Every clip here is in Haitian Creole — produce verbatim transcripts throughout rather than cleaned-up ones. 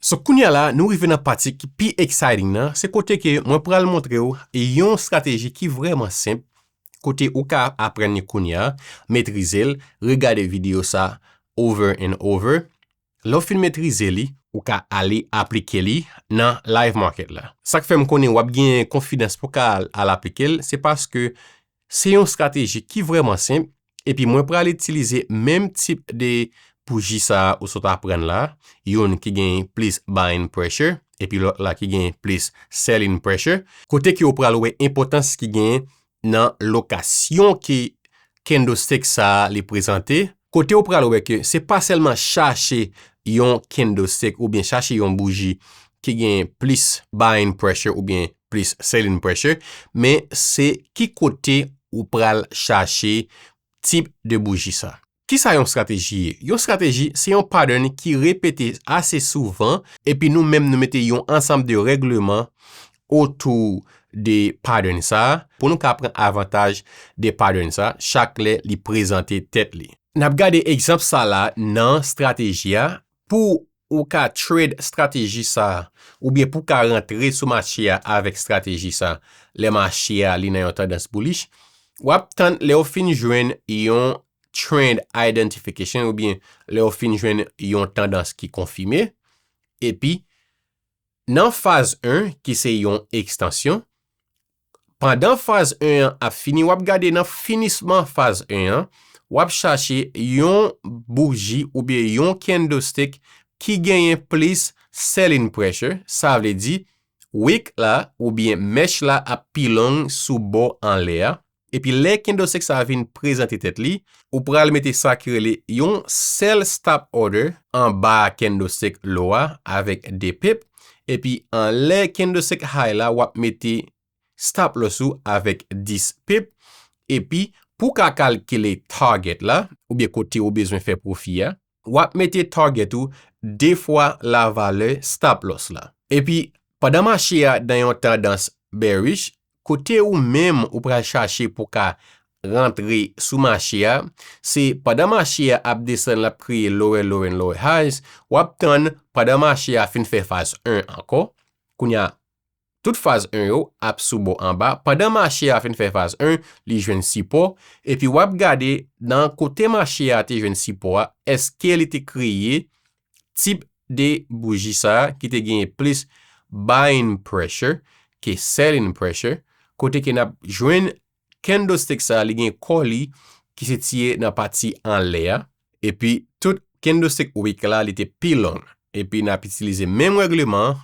So, kounye a la, nou rive nan pati ki pi exciting nan, se kote ke mwen pral montre w yon strateji ki vrèman senp, kote ou ka aprann li kounye a, metrize l, regade videyo sa over and over. Lè w fin metrize li, ou ka ale aplike li nan live market la. Sa k fè m konnen w ap gen konfidans pou w ka al, al aplike l, se paske se yon strateji ki vrèman senp, epi mwen pral itilize menm tip de bouji sa a ou sot aprann la, youn ki gen plis buying pressure, epi lòt la ki gen plis selling pressure, kote ke w pral wè enpòtans ki gen nan lokasyon ke candlestick sa a li prezante, kote w pral wè ke se pa sèlman chache yon candlestick oubyen chache yon bouji ki gen plis buying pressure oubyen plis selling pressure, men se ki kote ou pral chache tip de bouji sa. Kisa yon strateji ye? Yon strateji se yon pattern ki repete ase souvan, epi nou menm nou mete yon ansanm de règleman otou de pattern sa pou nou ka pran avantaj de pattern sa chak lè li prezante tèt li. N ap gade egzanp sa la nan strateji a pou ou ka trade strateji sa oubyen pou w ka rantre sou mache a avèk strateji sa lè mache a li nan yon tandans bullish, w ap tann lè w fin jwenn yon trend identification oubyen lè w fin jwenn yon tandans ki konfime, epi nan faz en ki se yon ekstansyon, pandan faz en an ap fini, w ap gade nan finisman faz en an, w ap chache yon bouji oubyen yon candlestick ki genyen plis selling pressure, sa vle di wick la oubyen mèch la ap pi long sou bò anlè a. Epi lè candlestick sa a vin prezante tèt li, ou pral mete sa ki rele yon sèl stop order anba candlestick low a avèk de pip. Epi anlè candlestick high la, w ap mete stop loss ou avèk dis pip. Epi pou w ka kalkile target la, oubyen kote ou bezwen fè pwofi a, w ap mete target ou de fwa lavalè stop loss la. Epi pandan mache a nan yon tandans bearish, kote ou menm ou pral chache pou ka rantre sou mache a, se pandan mache a ap desann, l ap kreye lower low and lower highs, w ap tann pandan mache a fin fè faz en ankò. Kounye a, tout faz en yo ap sou bò anba. Pandan mache a fin fè faz en, li jwenn sipò. Epi w ap gade nan kote mache a te jwenn sipò a, èske li te kreye tip de bouji sa a ki te genyen plis buying pressure ke selling pressure, kote ke n ap jwenn candlestick sa a, li gen kò li ki sitiye nan pati anlè a, epi tout candlestick wick la, li te pi long. Epi n ap itilize menm règleman an,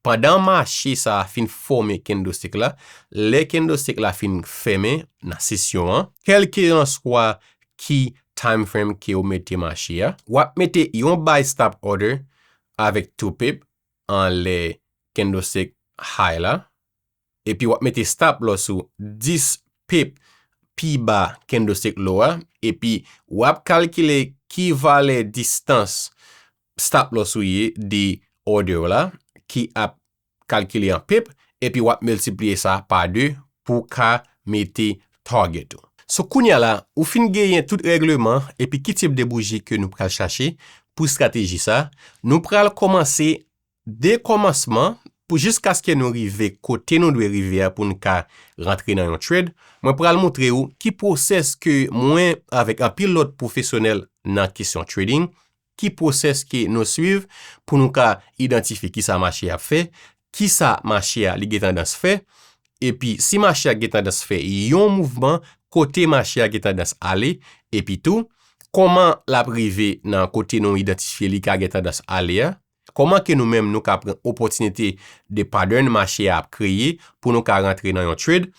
pandan mache sa a fin fòme candlestick la, lè candlestick la fin fèmen nan sesyon an, kèlkelanswa ki time frame ke w mete mache a, w ap mete yon buy stop order avèk two pip anlè candlestick high la, epi w ap mete stop loss ou dis pip pi ba candlestick low a, epi w ap kalkile ki valè distans stop loss ou ye de order w la, ki ap kalkile an pip, epi w ap miltipliye sa pa de pou w ka mete target ou. So, kounye a la, ou fin genyen tout règleman epi ki tip de bouji ke nou pral chache pou estrateji sa, nou pral kòmanse de kòmansman pou jiskaske nou rive kote nou dwe rive a pou n ka rantre nan yon trade. Mwen pral montre ou ki pwosès ke mwen avèk anpil lòt pwofesyonèl nan kesyon trading, ki pwosès ke nou swiv pou nou ka idantifye kisa mache a ap fè, kisa mache a li gen tandans fè, epi si mache a gen tandans fè yon mouvman, kote mache a gen tandans ale, epi tou, kòman l ap rive nan kote nou idantifye li ka gen tandans ale a, kòman ke nou menm nou ka pran opòtinite de pattern mache a ap kreye pou nou ka rantre nan yon trade,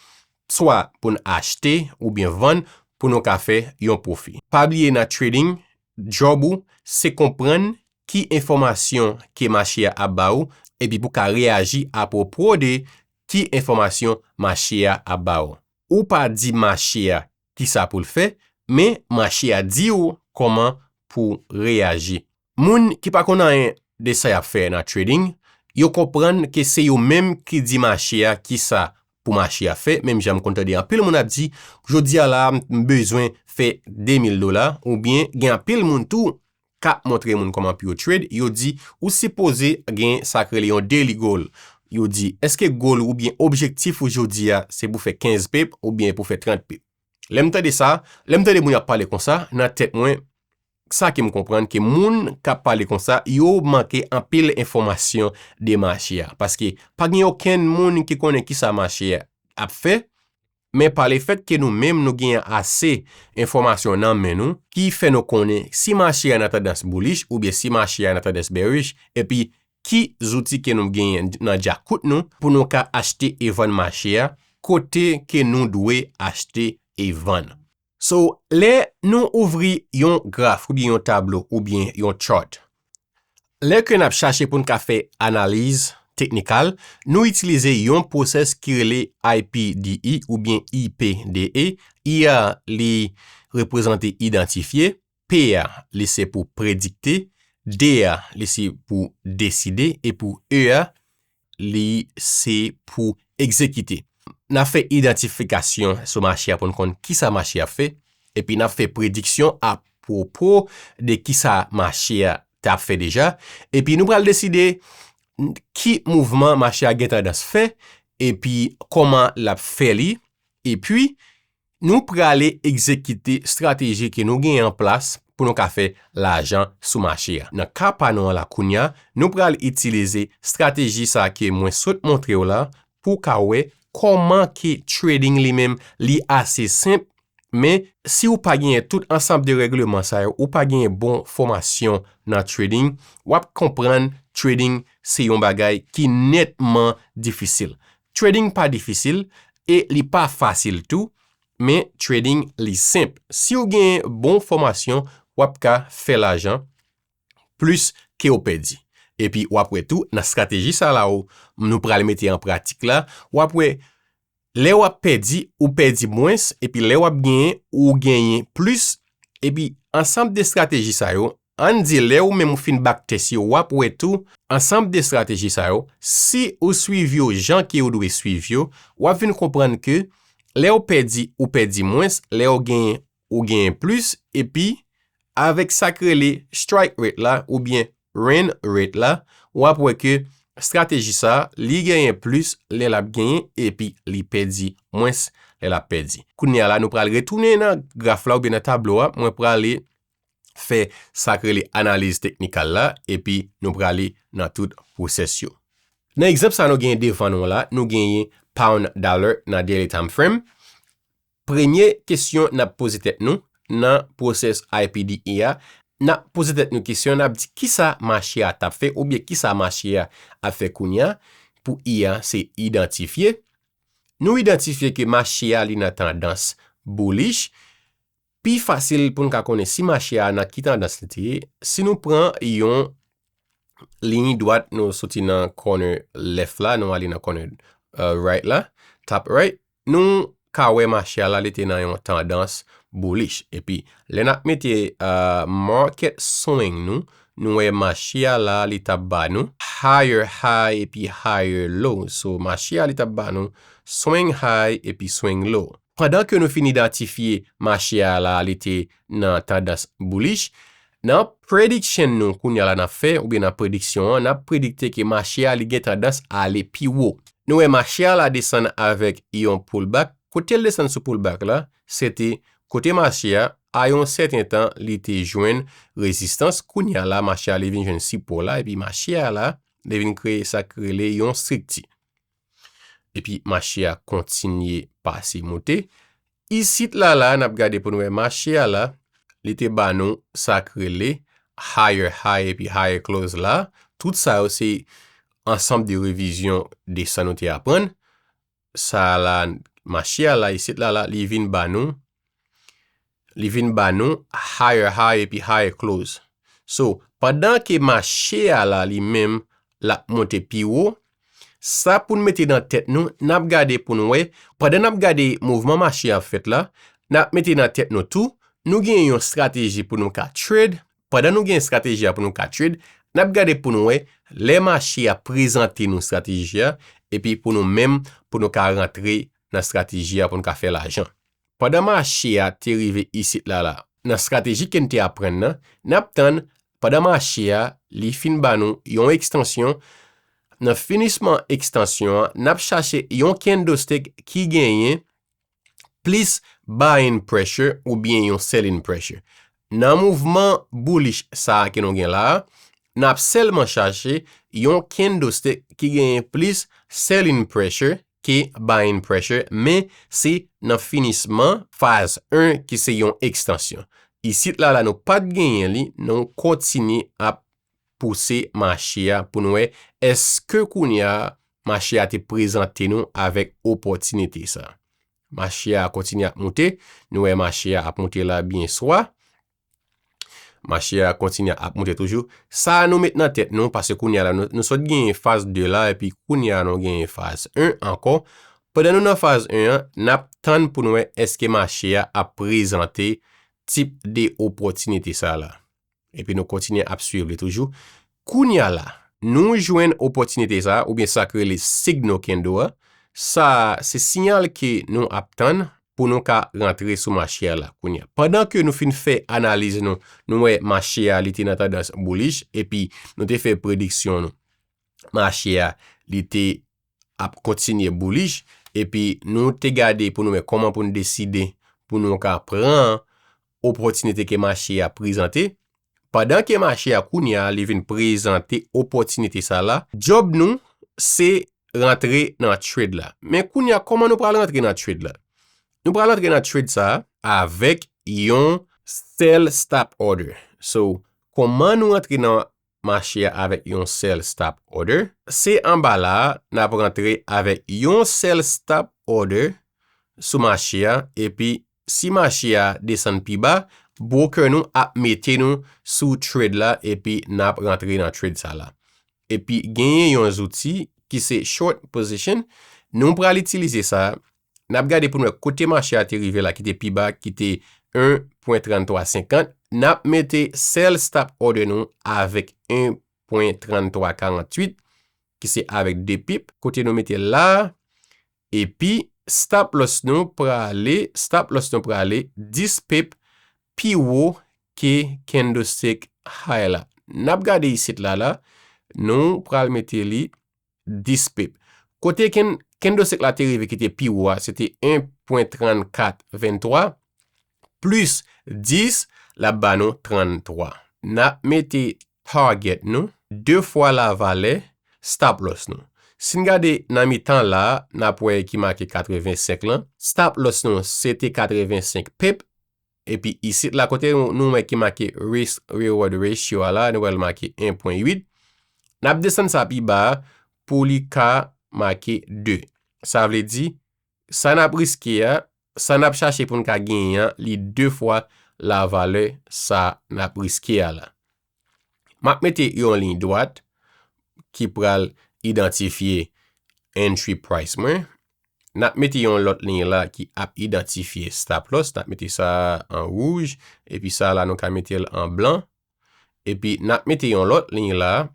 swa pou n achte oubyen vann pou nou ka fè yon pwofi. Pa bliye nan trading, djòb ou se konprann ki enfòmasyon ke mache a ap ba ou, epi pou ka reyaji apwopo de ki enfòmasyon mache a ap ba ou. Ou pa di mache a kisa pou l fè, men mache a di w kòman pou reyaji. Moun ki pa konn anyen de sa y ap fè nan trading, yo konprann ke se yo menm ki di mache a kisa pou mache a fè, menm jan m konn tande anpil moun ap di, jodi a la, m bezwen fè de mil dola, oubyen gen anpil moun tou k ap montre moun kòman pou yo trade, yo di ou sipoze gen sa k rele yon daily goal. Yo di, èske goal ou oubyen objektif ou jodi a, se pou fè kenz pip oubyen pou fè trant pip? Lè m tande sa, lè m tande moun ap pale konsa, nan tèt mwen, sa ke m konprann ke moun k ap pale konsa, yo manke anpil enfòmasyon de mache a. Paske pa gen okenn moun ki konnen kisa mache a ap fè, men pa lefèt ke nou menm nou genyen ase enfòmasyon nan men nou ki fè nou konnen si mache a nan tandans bullish oubyen si mache a nan tandans bearish, epi ki zouti ke nou genyen nan djakout nou pou nou ka achte e vann mache a, kote ke nou dwe achte e vann. So, lè nou ouvri yon graf oubyen yon tablo oubyen yon chart, lè ke n ap chache pou n ka fè analiz teknikal, nou itilize yon pwosès ki rele I P D E oubyen I P D E. I a, li reprezante idantifye, P a, li se pou predikte, D a, li se pou deside, e pou E a, li se pou egzekite. N ap fè idantifikasyon sou mache a pou n konn kisa mache a ap fè, epi n ap fè prediksyon apwopo de kisa mache a t ap fè deja, epi nou pral deside ki mouvman mache a gen tandans fè, epi kòman l ap fè li, epi nou prale egzekite estrateji ke nou genyen an plas pou nou ka fè lajan sou mache a. Nan ka pa nou an la kounye a, nou pral itilize estrateji sa ke mwen sot montre w la pou w ka wè kòman ke trading li menm li ase senp, men si w pa genyen tout ansanm de règleman sa yo, ou pa genyen bon fòmasyon nan trading, w ap konprann trading se yon bagay ki nètman difisil. Trading pa difisil e li pa fasil tou, men trading li senp. Si w gen bon fòmasyon, w ap ka fè lajan plis ke w pèdi. Epi w ap wè tou nan estrateji sa la ou nou pral mete an pratik la, w ap wè lè w ap pèdi, ou pèdi mwens, epi lè w ap genyen, ou genyen plis. Epi ansanm de estrateji sa yo, ann di lè ou menm ou fin backtest yo, w ap wè tou ansanm de estrateji sa yo, si ou swiv yo jan ke ou dwe swiv yo, w ap vin konprann ke lè ou pèdi, ou pèdi mwens, lè ou genyen, ou genyen plis, epi avèk sa k rele strike rate la oubyen win rate la, w ap wè ke estrateji sa, li genyen plis lè l ap genyen epi li pèdi mwens lè l ap pèdi. Kounye a la, nou pral retounen nan graf la oubyen nan tablo a, mwen prale fè sa k rele analiz teknikal la, epi nou prale nan tout pwosès yo. Nan egzanp sa nou genyen devan nou la, nou genyen pound dollar nan daily time frame. Premye kesyon n ap poze tèt nou nan pwosès I P D E a, n ap poze tèt nou kesyon, n ap di kisa mache a t ap fè oubyen kisa mache a ap fè kounye a. Pou I a, se idantifye. Nou idantifye ke mache a li nan tandans bullish. Pi fasil pou n ka konnen si mache a nan ki tandans li te ye, si nou pran yon liy dwat, nou soti nan corner left la, nou ale nan corner, uh, right la, top right, nou ka wè mache a la, li te nan yon tandans bullish. Epi, lè n ap mete, uh, market swing nou, nou wè mache a la, li t ap ba nou higher high epi higher low. So, mache a, li t ap ba nou swing high epi swing low. Pandan ke nou fin idantifye mache a la, li te nan tandans bullish, nan prediction nou kounye a la n ap fè, oubyen nan prediksyon an, n ap predikte ke mache a li gen tandans ale pi wo. Nou wè mache a la desann avèk yon pullback. Kote l desann sou pullback la, se te kote mache a, a yon sèten tan, li te jwenn rezistans. Kounye a la, mache a li vin jwenn sipò la, epi mache a la, li vin kreye sa k rele yon strikti. Epi mache a kontinye pase moute. Isit la la, n ap gade pou n wè mache a la, li te ba nou sa k rele higher high epi higher close la. Tout sa yo se ansanm de revizyon de sa nou te aprann. Sa la, mache a la, isit la la, li vin ba nou, li vin ba nou higher high epi higher close. So, pandan ke mache a la li menm, l ap monte pi wo, sa pou n mete nan tèt nou, n ap gade pou n wè, pandan n ap gade mouvman mache a ap fèt la, n ap mete nan tèt nou tou, nou gen yon estrateji pou nou ka trade. Pandan nou gen estrateji a pou nou ka trade, n ap gade pou n wè lè mache a prezante nou estrateji a, epi pou nou menm, pou nou ka rantre nan estrateji a pou n ka fè lajan. Pandan mache a te rive isit la la, nan estrateji ke n te aprann nan, n ap tann pandan mache a, li fin ba nou yon ekstansyon. Nan finisman ekstansyon an, n ap chache yon candlestick ki genyen plis buying pressure oubyen yon selling pressure. Nan mouvman bullish sa a ke nou gen la a, n ap sèlman chache yon candlestick ki genyen plis selling pressure ke buying pressure, men se nan finisman faz en ki se yon ekstansyon. Isit la, la nou pa t genyen li, nou kontinye ap pouse mache a pou nou wè èske kounye a mache a te prezante nou avèk opòtinite sa. Mache a kontinye ap moute, nou wè mache a ap moute la byen swa. Mache a kontinye ap moute toujou. Sa a nou met nan tèt nou, paske kounye a la, nou, nou sot genyen faz de la, epi kounye a nou genyen faz en ankò. Pandan nou nan faz en an, n ap tann pou nou wè èske mache a ap prezante tip de opòtinite sa la. Epi nou kontinye ap swiv li toujou. Kounye a la, nou jwenn opòtinite sa a, oubyen sa k rele signal candle a. Sa a, se siyal ke nou ap tann pou nou ka rantre sou mache a la kounye a. Pandan ke nou fin fè analiz nou, nou wè mache a li te nan tandans bullish, epi nou te fè prediksyon nou. Mache a li te ap kontinye bullish, epi nou te gade pou nou wè kòman pou nou deside pou nou ka pran opòtinite ke mache a prezante. Pandan ke mache a kounye a, li vin prezante opòtinite sa la, djòb nou se rantre nan trade la. Men kounye a, kòman nou pral rantre nan trade la? Nou pral rantre nan trade sa a avèk yon sell stop order. So, kòman nou rantre nan mache a avèk yon sell stop order? Se anba la a, n ap rantre avèk yon sell stop order sou mache a, epi si mache a desann pi ba, broker nou ap mete nou sou trade la, epi n ap rantre nan trade sa la. Epi genyen yon zouti ki se short position, nou pral itilize sa, n ap gade pou nou wè kote mache a te rive la, ki te pi ba, ki te en pwen tranntwa senkant, n ap mete sell stop order nou avèk en pwen tranntwa karanntuit, ki se avèk de pip, kote nou mete la, epi stop loss nou prale, stop loss nou prale dis pip pi wo ke candlestick high la. N ap gade isit la la, nou pral mete li dis pip. Kote candlestick la te rive ki te pi wo a, se te en pwen trannkat venntwa, plis dis, l ap ba nou tranntwa. N ap mete target nou de fwa lavalè stop loss nou. Si n gade nan mitan la, n ap wè ki make katrevensenk lan. Stop loss nou, se te katrevensenk pip. Epi isit la, kote nou, nou wè ki make risk reward ratio a la, nou wè l make en pwen uit. N ap desann sa pi ba a pou li ka make de. Sa vle di, sa n ap riske a, sa n ap chache pou n ka genyen an, li de fwa lavalè sa n ap riske a la. M ap mete yon liy dwat ki pral idantifye entry price mwen. N ap mete yon lòt liy la ki ap idantifye stop loss. N ap mete sa an wouj, epi sa la nou ka mete l an blan. Epi n ap mete yon lòt liy la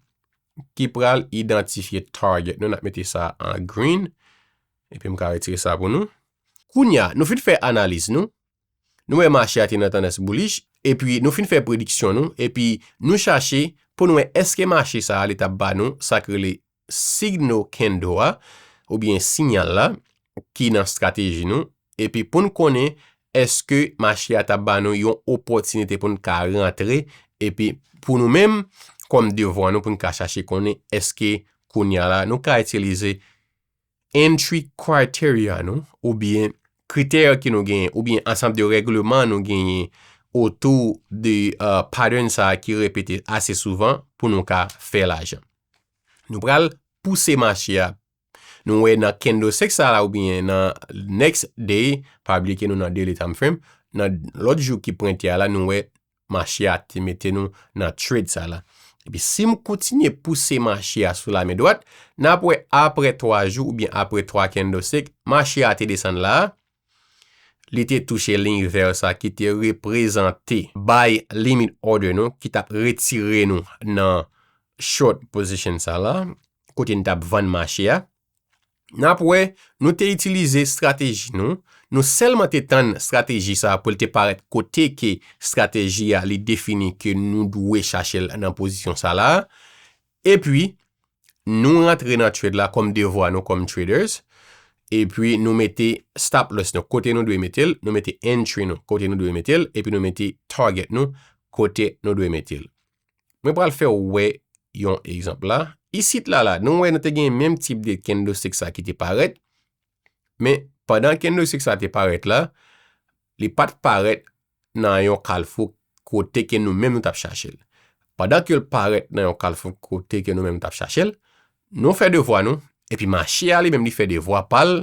ki pral idantifye target nou. N ap mete sa an green. Epi m ka retire sa pou nou. Kounye a, nou fin fè analiz nou. Nou wè mache a te nan tandans bullish, epi nou fin fè prediksyon nou, epi nou chache pou nou wè èske mache sa a li t ap ba nou sa k rele signal candle a, oubyen siyal la, ki nan estrateji nou, epi pou n konnen èske mache a t ap ba nou yon opòtinite pou n ka rantre, epi pou nou menm, kòm devwa nou, pou n ka chache konnen èske kounye a la, nou ka itilize entry criteria nou, oubyen kritè ke nou genyen, oubyen ansanm de règleman nou genyen otou de uh, pattern sa a ki repete ase souvan pou nou ka fè lajan. Nou pral pouse mache a. Nou wè nan candlestick sa la oubyen nan next day, pa bliye ke nou nan daily time frame, nan lòt jou ki pwente a la, nou wè mache a te mete nou nan trade sa la. Epi si m kontinye pouse mache a sou lamen dwat, n ap wè apre twa jou oubyen apre twa candlestick, mache a te desann la, li te touche liy vè sa ki te reprezante buy limit order nou, ki t ap retire nou nan short position sa la, kote n t ap vann mache a. N ap wè, nou te itilize estrateji nou, Nou sèlman te tann estrateji sa a pou l te parèt kote ke estrateji a li defini ke nou dwe chache l nan pozisyon sa la. Epi, nou rantre nan trade la kòm devwa nou kòm traders. Epi, nou mete stop loss nou kote nou dwe mete l, nou mete entry nou kote nou dwe mete l, epi nou mete target nou kote nou dwe mete l. Mwen pral fè w wè yon egzanp la. Isit la la, nou wè nou te gen menm tip de candlestick sa ki te parèt. Men, pandan candlestick sa te parèt la, li pa t parèt nan yon kalfou kote ke nou menm nou t ap chache l. Pandan ke l parèt nan yon kalfou kote ke nou menm nou t ap chache l, nou fè devwa nou, epi mache a li menm li fè devwa pa l,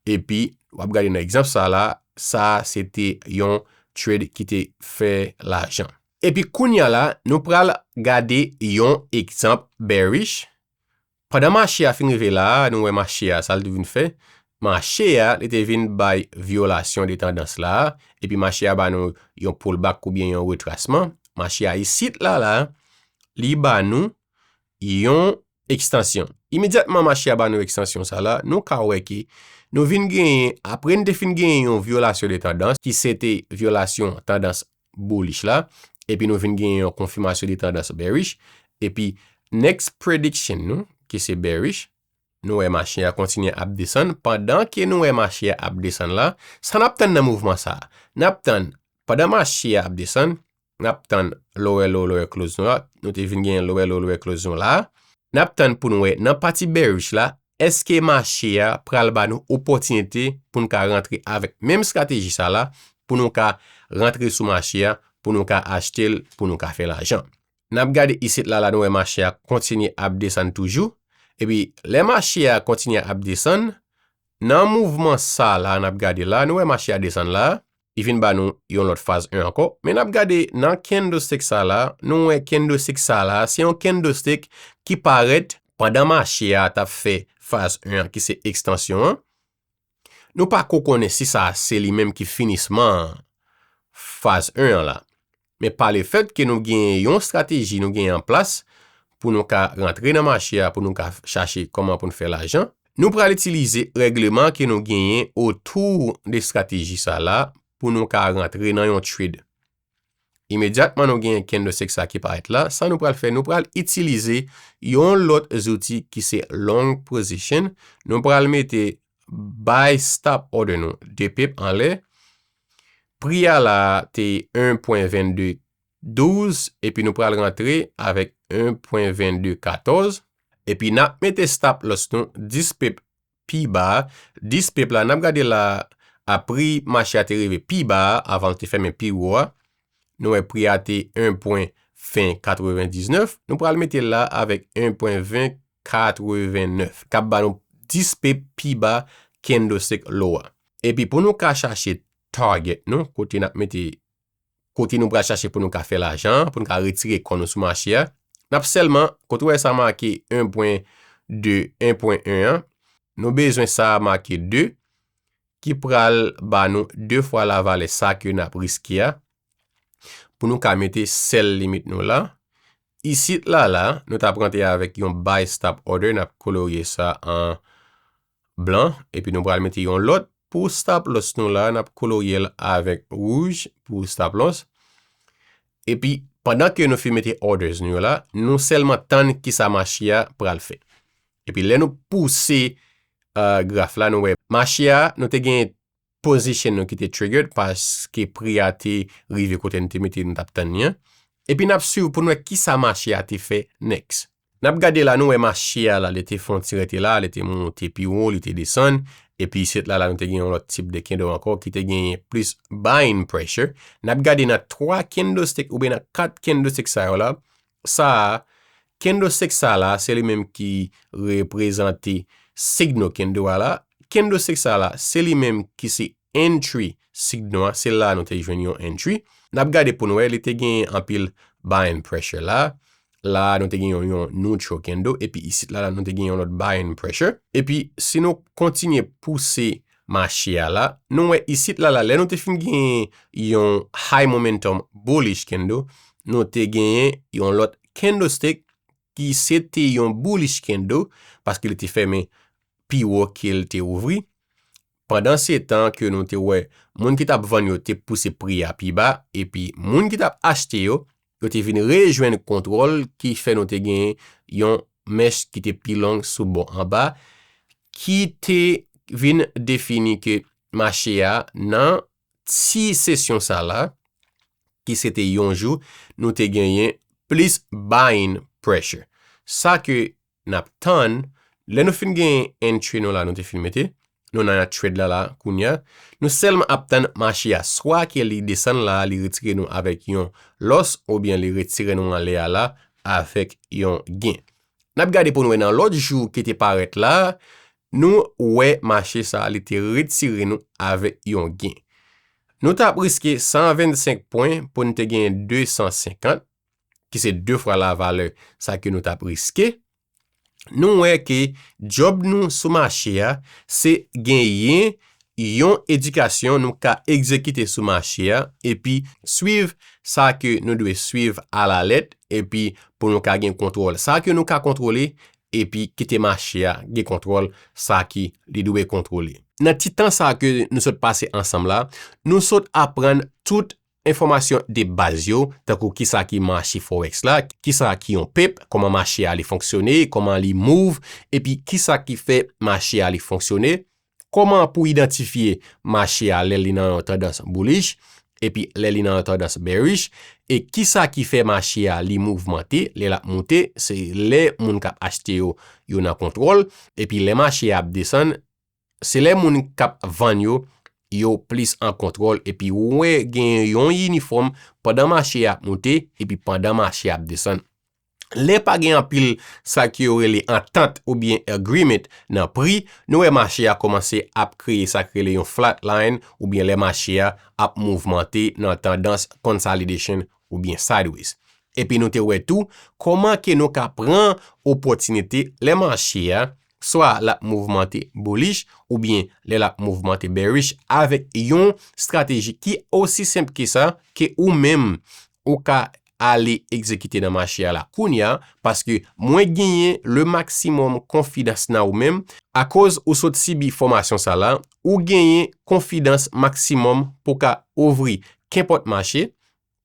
epi w ap gade nan egzanp sa la, sa se te yon trade ki te fè lajan. Epi kounye a la, nou pral gade yon egzanp bearish. Pandan mache a fin rive la a, nou wè mache a, sa l te vin fè. Mache a, li te vin bay vyolasyon de tandans la a, epi mache a ba nou yon pullback oubyen yon retrasman. Mache a isit la la, li ba nou yon ekstansyon. Imedyatman mache a ba nou ekstansyon sa la, nou ka wè ke nou vin genyen, apre n te fin genyen yon vyolasyon de tandans, ki se te vyolasyon tandans bullish la, epi nou vin genyen yon konfimasyon de tandans bearish, epi next prediction nou, ki se bearish, nou wè mache a kontinye ap desann, pandan ke nou wè mache a ap desann la, sa n ap tann nan mouvman sa a? N ap tann, pandan mache a ap desann, n ap tann lower low lower close nou la, nou te vin genyen lower low lower close nou la, n ap tann pou nou wè nan pati bearish la, èske mache a pral ba nou opòtinite pou nou ka rantre avèk menm estrateji sa la, pou nou ka rantre sou mache a, pou nou ka achte l, pou nou ka fè lajan. N ap gade isit la la, nou wè mache a kontinye ap desann toujou. Epi, lè mache a kontinye ap desann, nan mouvman sa la, n ap gade la, nou wè mache a desann la, li vin ba nou yon lòt faz en ankò. Men n ap gade nan candlestick sa la, nou wè candlestick sa la, se yon candlestick ki parèt pandan mache a t ap fè faz en an, ki se ekstansyon an. Nou pa ko konnen si sa se li menm ki finisman faz en an la. Men pa lefèt ke nou genyen yon estrateji nou genyen an plas pou nou ka rantre nan mache a, pou nou ka chache kòman pou nou fè lajan, nou pral itilize règleman ke nou genyen otou de estrateji sa la pou nou ka rantre nan yon trade. Imedyatman nou genyen candlestick sa ki parèt la, sa nou pral fè, nou pral itilize yon lòt zouti ki se long position. Nou pral mete buy stop order nou de pip anlè. Pri a la te en pwen vennde douz, epi nou pral rantre avèk en pwen vennde katòz. Epi n ap mete stop loss nou dis pip pi ba a. Dis pip la, n ap gade la a pri mache a te rive pi ba a avan l te fèmen pi wo a. Nou wè pri a te en pwen ven katrevendiznèf. Nou pral mete l la avèk en pwen ven katrevennèf. K ap ba nou dis pip pi ba candlestick low a. Epi pou nou ka chache target nou, kote n ap mete, kote nou pral chache pou nou ka fè lajan, pou nou ka retire kò nou sou mache a. N ap sèlman, kote w wè sa make en pwen de, en pwen en an, nou bezwen sa make de, ki pral ba nou de fwa lavalè sa ke n ap riske a, pou nou ka mete sèl limit nou la. Isit la la, nou t ap rantre avèk yon buy stop order, n ap kolorye sa an blan, epi nou pral mete yon lòt pou stop loss nou la, n ap kolorye l avèk wouj pou stop loss. Epi, pandan ke nou fin mete orders nou yo la, nou sèlman tann kisa mache a pral fè. Epi, lè nou pouse, euh, graf la, nou wè mache a, nou te gen position nou ki te triggered paske pri a te rive kote n te mete nou t ap tann li an. Epi, n ap swiv pou n wè kisa mache a te fè next. N ap gade la, nou wè mache a la, li te fè yon ti rete la, li te monte pi wo, li te desann. Epi isit la, la, nou te gen yon lòt tip de candle ankò ki te genyen plis buying pressure. N ap gade nan twa candlestick oubyen nan kat candlestick sa yo la. Sa a, candlestick sa la, se li menm ki reprezante signal candle a la. Candlestick sa la, se li menm ki se entry signal a, se la nou te jwenn yon entry. N ap gade pou n wè, li te gen anpil buying pressure la. La, nou te gen yon, yon neutral candle, epi isit la, la, nou te gen yon lòt buying pressure. Epi, si nou kontinye pouse mache a la, nou wè isit la, la, lè nou te fin gen yon high momentum bullish candle, nou te genyen yon lòt candlestick ki se te yon bullish candle, paske li te fèmen pi wo ke l te ouvri. pandan se tan ke nou te wè moun ki t ap vann yo te pouse pri a pi ba, epi moun ki t ap achte yo, yo te vin rejwenn kontwòl ki fè nou te gen yon mèch ki te pi long sou bò anba, ki te vin defini ke mache a nan ti sesyon sa la, ki se te yon jou, nou te genyen plis buying pressure. Sa ke n ap tann, lè nou fin genyen entry nou la, nou te fin mete, nou nan trade la la, kounya, nou sèlman ap tann mache a, swa ke li desann la, li retire nou avèk yon loss, oubyen li retire nou anlè a la, avèk yon gen. N ap gade pou n wè nan lòt jou ki te parèt la, nou wè mache sa a, li te retire nou avèk yon gen. Nou t ap riske san vennsenk pwen pou n te genyen de san senkant, ki se de fwa lavalè sa ke nou t ap riske. Nou wè ke djòb nou sou mache a, se genyen yon edikasyon nou ka egzekite sou mache a, epi swiv sa ke nou dwe swiv alalèt, epi pou nou ka gen kontwòl sa ke nou ka kontwole, epi kite mache a gen kontwòl sa ki li dwe kontwole. Nan ti tan sa ke nou sot pase ansanm la, nou sot aprann tout enfòmasyon de baz yo, tankou kisa ki mache forex la, kisa ki yon pep, kòman mache a li fonksyone, kòman li move, epi kisa ki fè mache a li fonksyone, kòman pou idantifye mache a lè li nan yon tandans bullish, epi lè li nan yon tandans bearish, e kisa ki fè mache a li mouvmante, lè l ap moute, se lè moun k ap achte yo, yo nan kontwòl, epi lè mache a ap desann, se lè moun k ap vann yo, yo plis an kontwòl, epi ou wè gen yon inifòm pandan mache a ap moute, epi pandan mache a ap desann. Lè pa gen anpil sa ke yo rele antant oubyen agreement nan pri, nou wè mache a kòmanse ap kreye sa k rele yon flat line, oubyen lè mache a ap mouvmante nan tandans consolidation oubyen sideways. Epi nou te wè tou kòman ke nou ka pran opòtinite lè mache a, swa l ap mouvmante bullish oubyen lè l ap mouvmante bearish avèk yon estrateji ki osi senp ke sa, ke ou menm ou ka ale egzekite nan mache a la kounya, paske mwen genyen le maksimòm konfidans nan ou menm, akoz ou sot sibi fòmasyon sa la, ou genyen konfidans maksimòm pou ka ouvri kenpòt mache,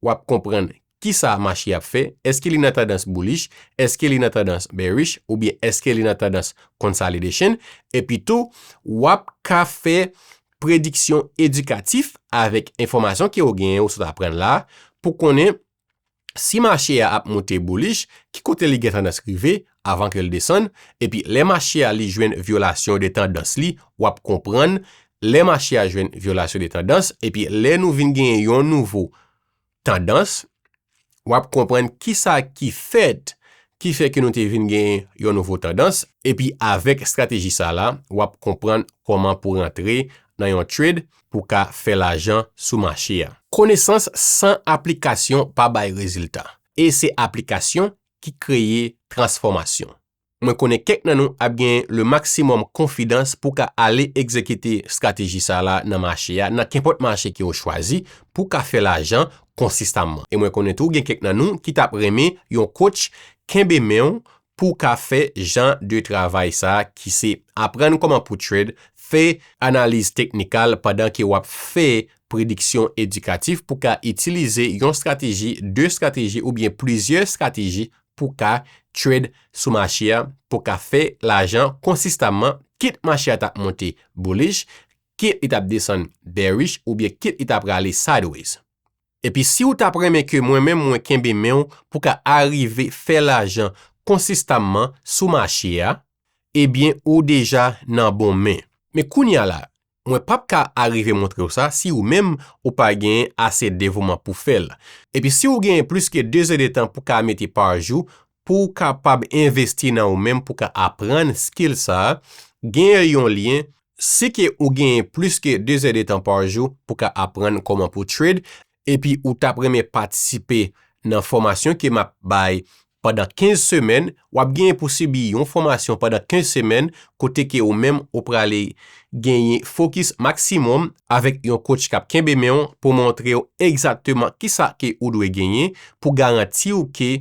w ap konprann kisa mache ap fè, èske li nan tandans bullish, èske li nan tandans bearish, oubyen èske li nan tandans consolidation, epi tou, w ap ka fè prediksyon edikatif avèk enfòmasyon ke w genyen ou sot aprann la, pou konnen si mache a ap moute bullish, ki kote li gen tandans rive avan ke l desann, epi lè mache a li jwenn vyolasyon de tandans li, w ap konprann lè mache a jwenn vyolasyon de tandans, epi lè nou vin genyen yon nouvo tandans, w ap konprann kisa ki fèt, ki fè ke nou te vin genyen yon nouvo tandans, epi avèk estrateji sa la, w ap konprann kòman pou rantre nan yon trade pou ka fè lajan sou mache a. Konesans san aplikasyon pa bay rezilta, e se aplikasyon ki kreye transfòmasyon. Mwen konnen kèk nan nou ap gen le maksimòm konfidans pou ka ale egzekite estrateji sa la nan mache a, nan kenpòt mache ke w chwazi, pou ka fè lajan konsistamman. E mwen konnen tou gen kèk nan nou ki t ap renmen yon coach kenbe men w pou ka fè jan de travay sa a ki se aprann kòman pou trade, fè analiz teknikal pandan ke w ap fè prediksyon edikatif pou ka itilize yon estrateji, de estrateji oubyen plizyè estrateji pou ka trade sou mache a, pou ka fè lajan konsistamman, kit mache a t ap monte bullish, kit li t ap desann bearish, oubyen kit li t ap rale sideways. Epi si w t ap renmen ke mwen menm mwen kenbe men w pou ka arive fè lajan konsistamman sou mache a, ebyen ou deja nan bon men. Men kounya la, mwen p ap ka arive montre w sa si ou menm ou pa gen ase devouman pou fè l. Epi si w gen plis ke de zè de tan pou ka mete pa jou, pou w kapab envesti nan ou menm, pou ka aprann skill sa a, gen yon lyen, si ke ou gen plis ke de zè de tan pa jou pou ka aprann kòman pou trade, epi ou t ap renmen patisipe nan fòmasyon ke m ap bay pandan kenz semèn, w ap genyen pou sibi yon fòmasyon pandan kenz semèn kote ke ou menm ou prale genyen fokis maksimòm avèk yon coach k ap kenbe men w pou montre w egzakteman kisa ke ou dwe genyen pou garanti w ke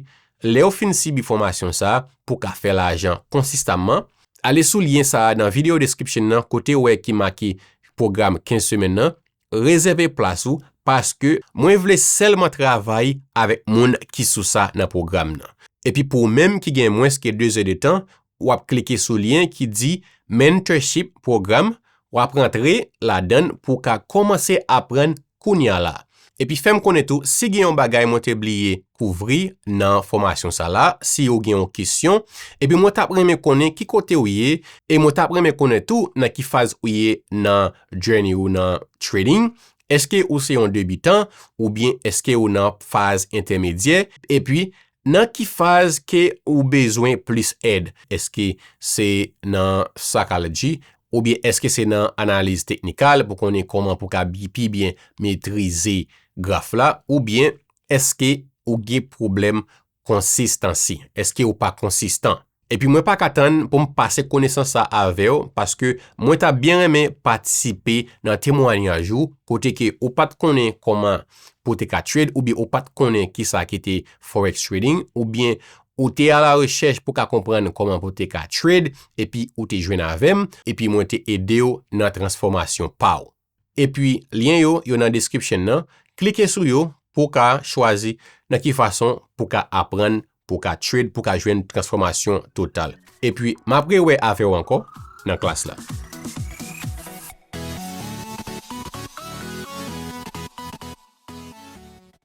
lè w fin sibi fòmasyon sa a, pou ka fè lajan konsistamman. Ale sou lyen sa a nan video description nan kote w wè ki make pwogram kenz semèn nan, rezève plas ou, paske mwen vle sèlman travay avèk moun ki sou sa nan pwogram nan. Epi pou ou menm ki gen mwens ke de zè de tan, w ap klike sou lyen ki di Mentorship Program, w ap rantre ladan l pou w ka kòmanse aprann kounye a la. Epi fè m konnen tou si gen yon bagay mwen te bliye kouvri nan fòmasyon sa la, si ou gen yon kesyon, epi mwen t ap renmen konnen ki kote ou ye, e mwen t ap renmen konnen tou nan ki faz ou ye nan journey ou nan trading. Èske ou se yon debitan, oubyen èske ou nan faz entèmedyè? Epi, nan ki faz ke ou bezwen plis èd? Èske se nan psychology, oubyen èske se nan analiz teknikal pou konnen kòman pou ka bi-, pi byen metrize graf la, oubyen èske ou gen pwoblèm konsistansi? Èske ou pa konsistan? Epi mwen pa ka tann pou m pase konesans sa avè w, paske mwen ta byen renmen patisipe nan temwanyaj ou, kote ke ou pa t konnen kòman pou te ka trade, oubyen ou pa t konnen kisa ki te forex trading, oubyen ou te a la rechèch pou ka konprann kòman pou te ka trade, epi ou te jwenn avè m, epi mwen te ede w nan transfòmasyon pa w. Epi lyen yo, yo nan description nan, klike sou yo pou w ka chwazi nan ki fason pou w ka aprann, pou w ka trade, pou w ka jwenn transfòmasyon total. Epi m ap rewè avè w ankò nan klas la.